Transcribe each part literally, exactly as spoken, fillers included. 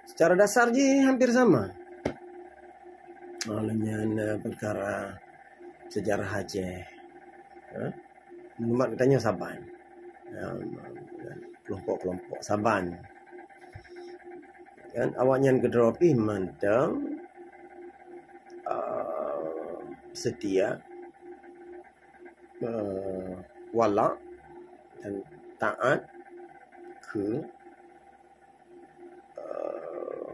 Secara dasar jih hampir sama. Oleh nyan, eh, perkara sejarah Aceh. Eh, maklumat geutanyoe saban. Ya, kelompok-kelompok saban. Kan awaknyan keudroe pih mantong, eh, setia, eh, wala dan taat keu, eh,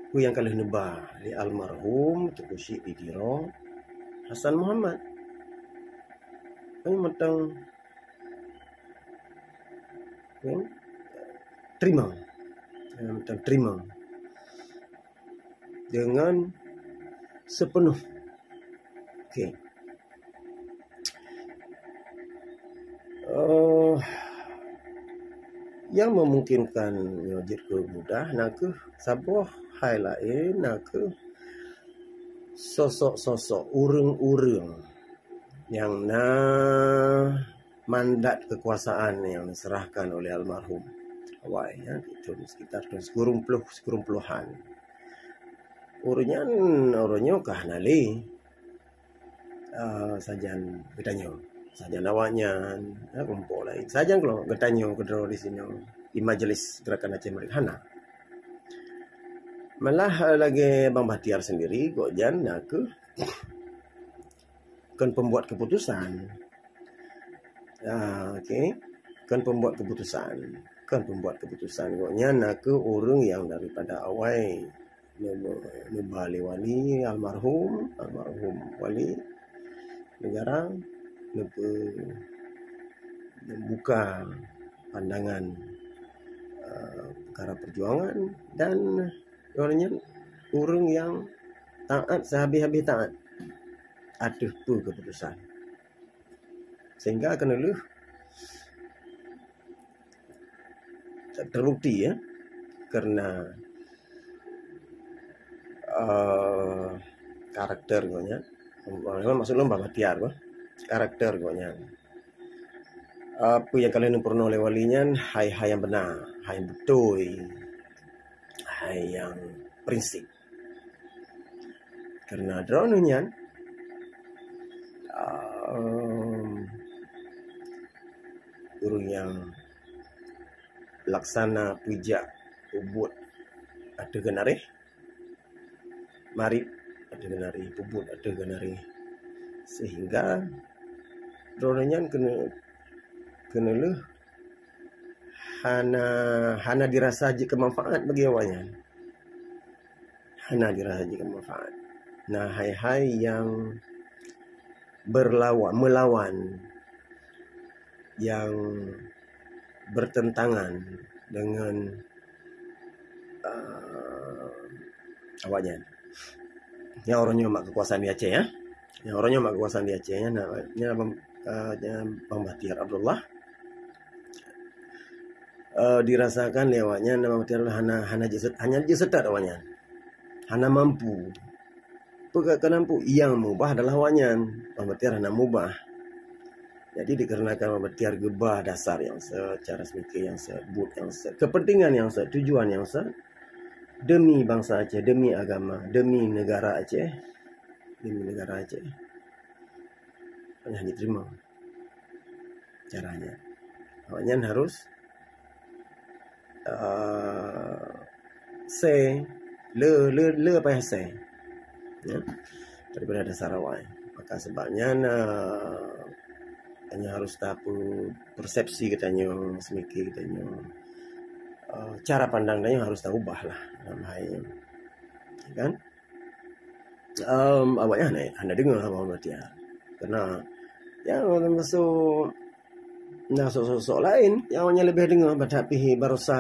peue nyang ka lheueh neuba lé almarhum Teungku Chik di Tiro Hasan Muhammad. Kan mantong, kan, teurimong. Kan mantong teurimong. Dengan sepenuh. Okey. Eh, nyang memungkinkan nyoe jeuet keu mudah na kheueh saboh hai laén, na kheueh sosok-sosok ureuëng-ureuëng nyang na mandat kekuasaan yang diserahkan oleh almarhum awai, ya, di tahun sekitar tahun sikureueng ploh, sikureueng plohan. Ureuëng nyan, ureuëng nyoe ka hana lé, ah, sajan geutanyoe, sajan awaknyan, ya, kelompok laén. Sajan kalau geutanyoe keudroe di sinoe, di Majelis Gerakan Aceh Merdeka hana. Malah, eh, lagée Bang Bahtiar sendiri, gobnyan na kheueh kon pembuat keputusan. Ah, okey. Kon pembuat keputusan. Kon pembuat keputusan. Gobnyan na kheueh ureuëng nyang daripada awai neuba lé wali almarhum, almarhum wali negara, neupe-, neubuka pandangan, eh, perkara perjuangan dan ureuëng nyan ureuëng nyang taat sehabéh-habéh taat ateueh peue keputusan. Sehingga keuneulheueh terbukti, ya, karena, eh, karakter gobnyan, maksud lôn Bah Bahtiar, bah, karakter gobnyan. Apa nyang ka lheueh neupeurunoe lé wali nyan, hai-hai nyang beuna, hai nyang beutôi, hai nyang prinsip. Karena droeneuh nyan, ehm, ureuëng nyang laksana peujak peubuet ateueh geunaréh, marit ateueh geunaréh, peubuet ateueh geunaréh. Sehingga droeneuh nyan keuneuk-, keuneulheueh hana, hana dirasa jeuet keu manfaat bagi awaknyan. Hana dirasa jeuet keu manfaat. Na hai-hai nyang berlawan, melawan, nyang bertentangan dengan, eh, awaknyan. Nyang uroe nyoe mak kekuasaan di Aceh, ya. Nyang uroe nyoe mak kekuasaan di Aceh, ya. Nah, nya Bang, eh, nya Bang Bahtiar Abdullah. Eh, dirasakan lé awaknyan, Bang Bahtiar Abdullah hana, hana jeuet-, hana jeuet seutôt awaknyan. Hana mampu. Peue ka, ka mampu, nyang mubah adalah awaknyan. Bang Bahtiar hana mubah. Jadi, dikarenakan Bang Bahtiar geuba dasar nyang seuet, cara seumike nyang seuet, buet nyang seuet, kepentingan nyang seuet, tujuan nyang seuet, demi bansa Aceh, demi agama, demi negara Aceh, demi negara Aceh, hana jiteurimong caranya. Awaknyan harus, eh, se, le, le, le payah se, ya, daripada dasar awai. Maka sebab nyan, eh, tanyoe harus tapeue persepsi geutanyoe, seumike geutanyoe, eh, cara pandang tanyoe harus taubah lah dalam hal nyan. Ya kan? Em, awaknyan hana, hana deungoe haba Bang Bahtiar. Karena, ya, masa na sosok-sosok laén nyang awaknyan leubeh deungoe, bah that pih baroesa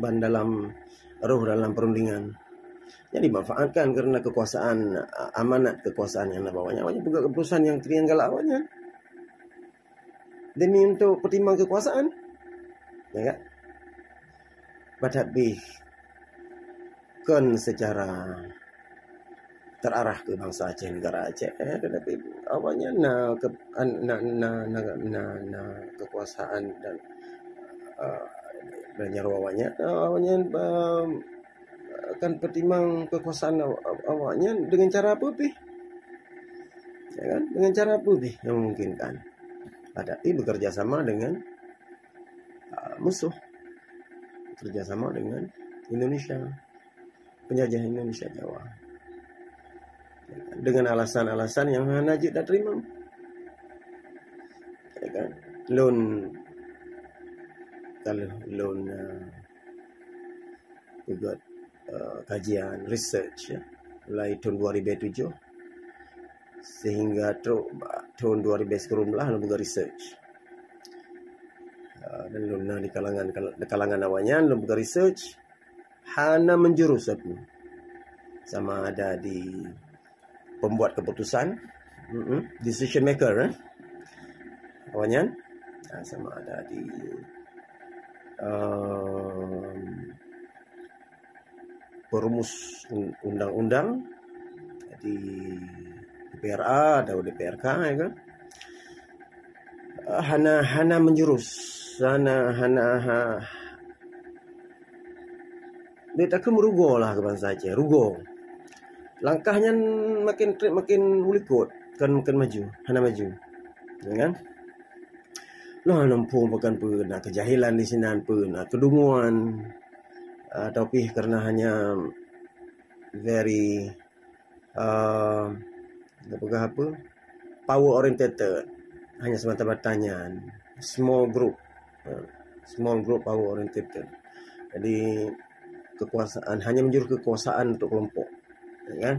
ban dalam roh dalam perundingan. Jadi, manfaatkan karena kekuasaan, a-, amanat kekuasaan nyang na bak awaknyan, awaknyan peugah keputusan nyang teurimong galak awaknyan. Demi untuk peutimang kekuasaan. Ya kan? Bah that pih kon secara terarah keu bansa Aceh, negara Aceh, eh, tetapi awaknyan na ke-, an-, na, na, na, na, na kekuasaan dan, eh, dan nyaru awaknyan, eh, awaknyan, eh, kan peutimang keukuasaan aw-, aw-, awaknyan dengan cara apa pih? Ya kan? Dengan cara apa pih yang memungkinkan? Tapi bekerja sama dengan, uh, musuh. Bekerja sama dengan Indonesia. Penjajah Indonesia Jawa. Ya kan? Dengan alasan-alasan yang hana jeuet tateurimong. Ya kan? Lôn, kalau lôn, uh, peugöt, uh, kajian, research, ya, mulai thôn dua ribu tujoh sehingga trok bak thôn dua ribu sepuluh belas lôn peugöt research. Uh, dan lôn na di kalangan, di kalangan awaknyan lôn peugöt research hana menjurus sapeue. Sama ada di pembuat keputusan, mm-mm, decision maker, eh, awaknyan, ah, sama ada di, um, perumus un-, undang-undang, di D P R A atau D P R K, ya kan? Ah, hana, hana menjurus, hana, hana, ha, Dia takheun meurugoe lah keu bansa Aceh, rugoe. Langkah nyan makin trép makin ulikot, kon makin maju, hana maju. Ya kan? Nah, mumpung bukan peue, na keujahilan di sinan peue, na keudungoan, atau pih karena hanya very, uh, peugah apa? Power oriented, hanya semata-mata nyan. Small group. Uh, small group power oriented. Jadi, kekuasaan, hanya menjurus kekuasaan untuk kelompok. Ya kan?